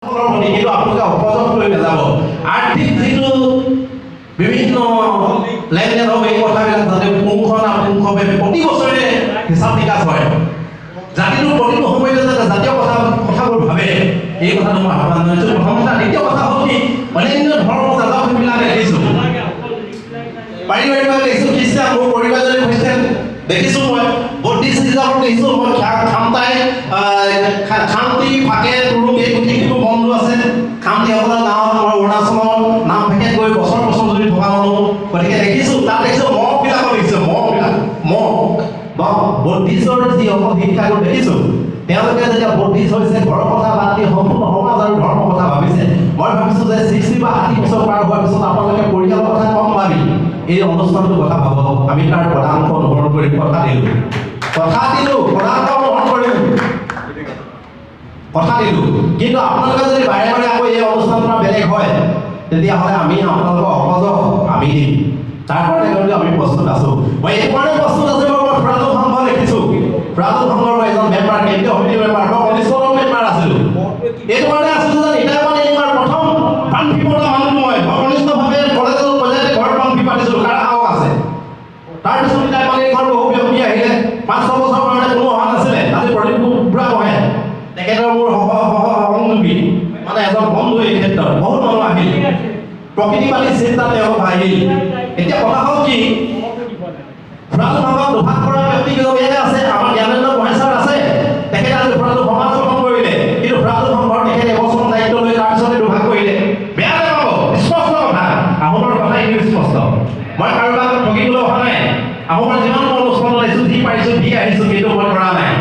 প্ৰতি কিন্তু আপোনালোকে অপযশ কৰি নাযাব। আৰ্থিক যিটো বিভিন্ন লেনদেন হ'ব, এই কথাবিলাক যাতে পুংখানুপুংখভাৱে প্ৰতি বছৰে হিচাপ নিকাচ হয়, জাতিটোৰ প্ৰতিটো সময়তে যাতে জাতীয় কথাবোৰ ভাবে, এই কথাটো মই আহ্বান জনাইছোঁ। প্ৰথম কথা। দ্বিতীয় কথা হ'ল কি, অন্যান্য ধৰ্ম যাজকবিলাক দেখিছোঁ, পাৰিবাৰিকভাৱে দেখিছোঁ, খ্ৰীষ্টান, মোৰ পৰিবাৰ যদি খ্ৰীষ্টান দেখিছোঁ, মই বৌদ্ধিষ্ট হিচাপত দেখিছোঁ, মই খামতাই খামটি ফাকে তুৰুং এই গোটেইখিনি মোৰ বন্ধু আছে। খামটিসকলৰ গাঁৱত মই অৰুণাচলৰ নাম ফেকেত গৈ বছৰ বছৰ ধৰি থকা মানুহ, গতিকে দেখিছোঁ, তাত দেখিছোঁ মহবিলাকো দেখিছোঁ, মহবিলাক মহ বা বৌদ্ধিষ্টৰ যিসকল শিক্ষাগুৰু দেখিছোঁ, তেওঁলোকে যেতিয়া বৌদ্ধিষ্ট হৈছে, ঘৰৰ কথা বাদ দি সম্পূৰ্ণ সমাজ আৰু ধৰ্মৰ কথা ভাবিছে। মই ভাবিছোঁ যে 60 বা 60 বছৰ পাৰ হোৱাৰ পিছত আপোনালোকে পৰিয়ালৰ কথা কম ভাবি এই অনুষ্ঠানটোৰ কথা ভাবক। আমি তাৰ পদাংক অনুসৰণ কৰি কথা দিলোঁ, কথা দিলোঁ, পদাংক অনুসৰণ কৰিম, কথা দিলোঁ। কিন্তু আপোনালোকে যদি বাৰে বাৰে আকৌ এই অনুষ্ঠানৰ পৰা বেলেগ হয়, তেতিয়াহ'লে আমি আপোনালোকৰ অপযশ আমি দিম। তাৰ কাৰণে কিন্তু আমি প্ৰস্তুত আছোঁ। মই এইটো কাৰণে প্ৰস্তুত আছোঁ, মই ফ্ৰাজু সংঘ দেখিছোঁ, ফ্ৰাজু সংঘৰ এজন মেম্বাৰ, কেন্দ্ৰীয় সমিতিৰ মেম্বাৰ, মই কনিষ্ঠতম মেম্বাৰ আছিলোঁ। এইটো কাৰণে আছিলোঁ যে নিতাই এইবাৰ প্ৰথম পানফি পতা মানুহ মই কনিষ্ঠভাৱে কলেজত পৰ্যায়তে ঘৰত পানফি পাতিছিলোঁ, কাৰ সাহস আছে। তাৰপিছত নিতাই পানীৰ ঘৰত বহু ব্যক্তি আহিলে, 5-6 বছৰৰ কাৰণে কোনো অহা নাছিলে। আজি প্ৰদীপ বুঢ়া বহে, তেখেতৰ মোৰ সহ সহ সংযোগী, মানে এজন বন্ধু। এই ক্ষেত্ৰত বহুত মানুহ আহিল, প্ৰকৃতিবাদী চিন্তা তেওঁলোক আহিল। এতিয়া কথা হ'ল কি, ফ্ৰাজু সংঘক দুভাগ কৰা ব্যক্তিকেইজন ইয়াতে আছে। আমাৰ জ্ঞানেন্দ্ৰ গোহাঁই ছাৰ আছে, তেখেতে আজি ফ্ৰাজু সমাজ গঠন কৰিলে, কিন্তু ফ্ৰাজু সংঘৰ তেখেতে এবছৰ দায়িত্ব লৈ তাৰপিছতে দুভাগ কৰিলে। বেয়া নাপাব, স্পষ্ট কথা, আহোমৰ কথা এইটো স্পষ্ট। মই কাৰোবাক ঠগিবলৈ অহা নাই। আহোমৰ যিমান মই অনুষ্ঠানত আহিছোঁ, যি পাৰিছোঁ দি আহিছোঁ, কিন্তু মই কৰা নাই।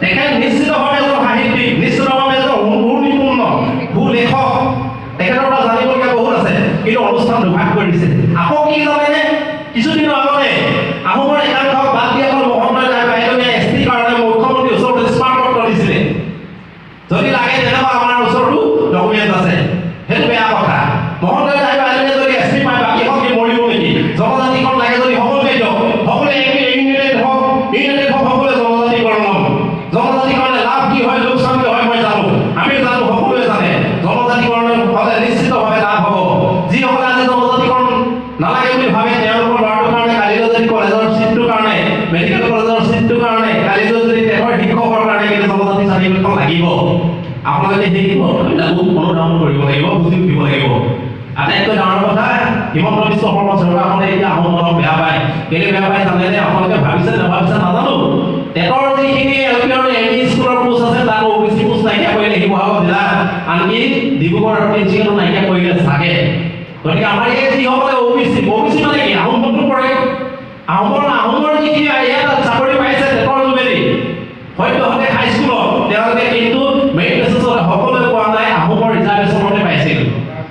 তেখেত নিশ্চিতভাৱে এজন সাহিত্যিক, নিশ্চিতভাৱে এজন সুনিপুণ সুলেখক, তেখেতৰ পৰা জানিবলগীয়া বহুত আছে, কিন্তু অনুষ্ঠান দুভাগ কৰিছে। আকৌ কি জানেনে, কিছুদিনৰ আগতে আহোমৰ একাংশক বাদ দি অকল মহন্ত বাইদেৱে এছ টিৰ কাৰণে মুখ্যমন্ত্ৰীৰ ওচৰত স্মাৰকপত্ৰ দিছিলে। যদি লাগে তেনেকুৱা আমাৰ ওচৰতো ডকুমেণ্ট আছে। সেইটো বেয়া কথা। মহন্ত বাইদেৱে যদি এছ টি পায়, বাকীখন কি মৰিব নেকি? জনজাতিখন লাগে যদি সকলোকে দিয়ক, সকলোৱে ইউনাইটেড হওক, ইউনাইটেড হওক, সকলোৱে জনজাতিকৰণ হওক। জনজাতিকৰণে লাভ কি হয়, লোকচান কি হয় মই জানো, আমি জানো, সকলোৱে জানে। জনজাতিকৰণ হ'লে নিশ্চিতভাৱে লাভ হ'ব। যিসকলে আজি জনজাতিকৰণ নালাগে বুলি ভাবে, তেওঁলোকৰ ল'ৰাটোৰ কাৰণে কালিলৈ যদি কলেজৰ চিটটোৰ কাৰণে, মেডিকেল কলেজৰ চিটটোৰ কাৰণে, কালিলৈ যদি দেশৰ শিক্ষকৰ কাৰণে কিন্তু জনজাতি চাৰ্টিফিকেটখন লাগিব। আপোনালোকে সেই কথাবিলাকো অনুধাৱন কৰিব লাগিব, বুজি উঠিব লাগিব। আটাইতকৈ ডাঙৰ কথা, হিমন্ত বিশ্ব শৰ্মা চৰকাৰখনে এতিয়া আহোম দলক বেয়া পায়। কেলৈ বেয়া পায় জানেনে? আপোনালোকে ভাবিছে নাভাবিছে নাজানো। টেটৰ যিখিনি এল পি আৰু এম ই স্কুলৰ পোষ্ট আছে, তাত অ বি চি পোষ্ট নাইকিয়া কৰিলে শিৱসাগৰ জিলাত, আনকি ডিব্ৰুগড় আৰু তিনিচুকীয়াতো নাইকিয়া কৰিলে চাগে। গতিকে আমাৰ এই যিসকলে অ বি চি, অ বি চি মানে কি, আহোম বন্ধু পৰে, আহোমৰ যিখিনি ইয়াত চাকৰি পাইছে টেটৰ যোগেদি সদ্যহতে হাইস্কুলত, তেওঁলোকে কিন্তু মেৰিট বেচিছত সকলোৱে পোৱা নাই, আহোমৰ ৰিজাৰ্ভেশ্যনতে পাইছিল।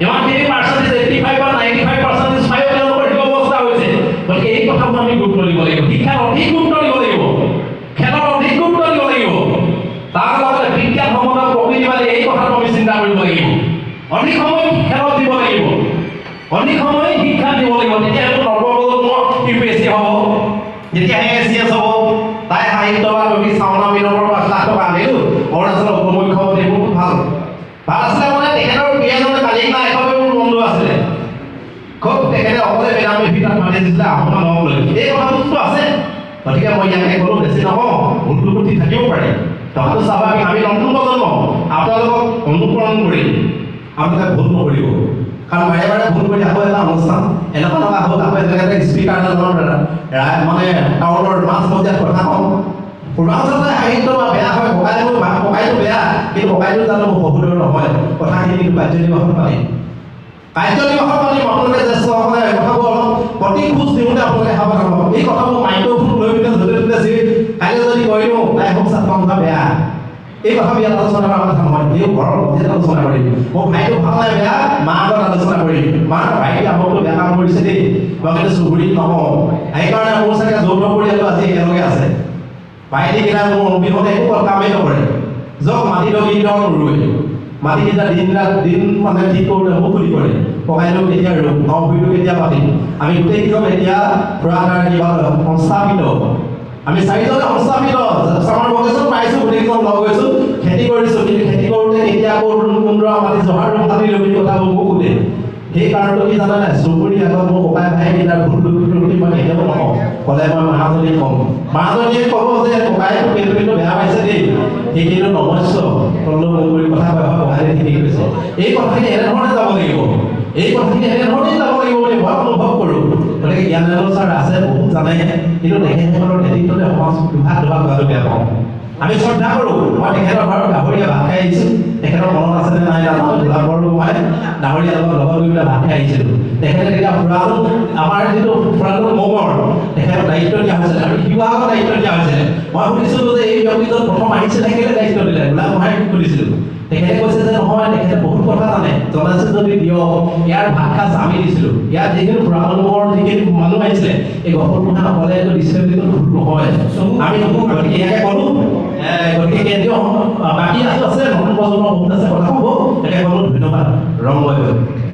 ইমানখিনি পাৰ্চেণ্টেজ, 85 বা 95 পাৰ্চেণ্টেজ পায়ো তেওঁলোকৰ সেইটো অৱস্থা হৈছে। গতিকে এই কথাবোৰ আমি গুৰুত্ব দিব লাগিব, শিক্ষাত অধিক গুৰুত্ব দিব লাগিব, খেলত অধিক গুৰুত্ব দিব লাগিব, তাৰ লগতে বিজ্ঞানসন্মত প্ৰকৃতিবাদী এই কথাটো আমি চিন্তা কৰিব লাগিব। অধিক সময় খেলত দিব লাগিব, অধিক সময় শিক্ষাত দিব লাগিব, তেতিয়া নৱপ্ৰজন্ম ইউ পি এছ চি হ'ব, তেতিয়াহে এ চি এছ হ'ব। তাই সাহিত্য বা কবি চাওনা মিলনৰ 5 লাখ টকা আনিলোঁ। অৰুণাচলৰ উপ মুখ্যমন্ত্ৰী বহুত ভাল ভাল আছিলে, মানে তেখেতৰ প্ৰিয়জনে কালিকা এখনে মোৰ বন্ধু আছিলে খুব, তেখেতে অকলে বেনামী ভিতৰত মাতি দিছিলে আহোম মানুহক লৈ। এই কথাটোতো আছে। গতিকে মই ইয়াকে ক'লো, বেছি নকওঁ, ভুল ত্ৰুটি থাকিব পাৰে, থকাটো স্বাভাৱিক। আমি নতুন প্ৰজন্ম, আপোনালোকক অনুকৰণ কৰি আপোনালোকে ভুল নকৰিব, কাৰণ বাৰে বাৰে ভুল কৰি আকৌ এটা অনুষ্ঠান এনেকুৱা লগা হ'ল, আকৌ এনেকৈ এটা স্পীকাৰ এজনৰ মানে টাউনৰ মাজ মজিয়াত কথা কওঁ। পূৰ্বাঞ্চলতে সাহিত্য বা বেয়া হয়, ককাইটো বা ককাইটো বেয়া, কিন্তু ককাইটো জানো মোৰ সহোদৰ নহয়। কথাখিনি কিন্তু কাৰ্যদিৱসত পাতিম, কাৰ্যদিৱসত পাতিম। আপোনালোকে জ্যেষ্ঠসকলে এই কথাবোৰ অলপ প্ৰতি খোজ দিওঁতে আপোনালোকে সাৱধান হ'ব। এই কথাবোৰ মাইক্ৰফোন লৈ পিনে য'তে ত'তে যি কাইলৈ যদি কৈ দিওঁ তাই হওক ছাত্ৰ সন্থা বেয়া, এই কথা বিয়াত আলোচনা কৰা কথা নহয়, এই ঘৰৰ মজিয়াত আলোচনা কৰিম। মোৰ ভাইটো ভাল নাই বেয়া, মা আগত আলোচনা কৰিম, মা ভাইটি আমুকটো বেয়া কাম কৰিছে দেই, মই কিন্তু চুবুৰীত নকওঁ। সেইকাৰণে মোৰ চাগে যৌথ পৰিয়ালটো আজি একেলগে আছে। ভাইটিকেইটা মোৰ অবিহনে একো কামেই নকৰে। যক মাটি কেতিয়াও নোৰোৱে, মাটিকেইটা দিন ৰাত দিন মানে ঠিক কৰোঁতে মোক সুধি কৰে, ককাইদেউ কেতিয়া ৰুম, ন ভুঁইটো কেতিয়া পাতিম। আমি গোটেইকেইজন এতিয়া খুৰা তাৰ কিবা সংস্থাপিত। আমি চাৰিজনে সংস্থাপিত, চামাৰ ভেকেশ্যন পাইছোঁ, গোটেইকেইজন লগ হৈছোঁ, খেতি কৰিছোঁ। কিন্তু খেতি কৰোঁতে কেতিয়া আকৌ কোনডৰা মাটি জহাৰ ৰুম কাটিলোঁ বুলি কথাবোৰ মোক সোধে। সেই কাৰণটো কি জানে নাই? চুবুৰী আগত মোৰ ককাই ভাইকেইটাৰ ভুল ত্ৰুটি মই কেতিয়াও নকওঁ। ক'লে মই মাজনীক ক'ম, মাজনীয়ে ক'ব যে ককাইটো কিন্তু কিন্তু বেয়া পাইছে দেই, সি কিন্তু নমস্য তললৈ মূৰ কৰি কথা কয়, হয় ককাই ঠিকেই কৈছে। এই কথাখিনি এনেধৰণে যাব লাগিব, এই কথাখিনি এনেধৰণেই যাব লাগিব বুলি মই অনুভৱ কৰোঁ। গতিকে জ্ঞানেন্দ্ৰ ছাৰ আছে, বহুত জানে, কিন্তু তেখেতসকলৰ নেতৃত্বতে সমাজ দুভাগ দুভাগ হোৱাটো বেয়া পাওঁ। আমি শ্ৰদ্ধা কৰোঁ। মই তেখেতৰ ঘৰত গাহৰিয়ে ভাত খাই আহিছোঁ, তেখেতৰ মনত আছেনে নাই নাজানো, গোলাপ বৰগোহাঁই ডাঙৰীয়াৰ লগত লগত গৈ পেলাই ভাত খাই আহিছিলোঁ। তেখেতে তেতিয়া ফুৰালো, আমাৰ যিটো ফুৰালো মগৰ, তেখেতক দায়িত্ব দিয়া হৈছিলে আৰু শিৱসাগৰ দায়িত্ব দিয়া হৈছিলে। মই সুধিছিলোঁ যে এই ব্যক্তিজন প্ৰথম আহিছিলে, কেলৈ দায়িত্ব দিলে? গোলাপ গোহাঁইক সুধিছিলোঁ। তেখেতে কৈছে যে নহয়, তেখেতে বহুত কথা জানে, জনাইছে যদি দিয়ক। ইয়াৰ ভাত সাজ আমি দিছিলোঁ। ইয়াত যিখিনি ফুৰালুমৰ যিখিনি মানুহ আহিছিলে, এই গফুৰ গোহাঁই এইটো দিছিলে বুলি ভুল নহয়। আমি গতিকে ইয়াকে ক'লোঁ। গতিকে কেন্দ্ৰীয় বাকী আছে, নতুন প্ৰজন্ম বহুত আছে, কথা ক'ব। তাকে ক'লোঁ, ধন্যবাদ। ৰং।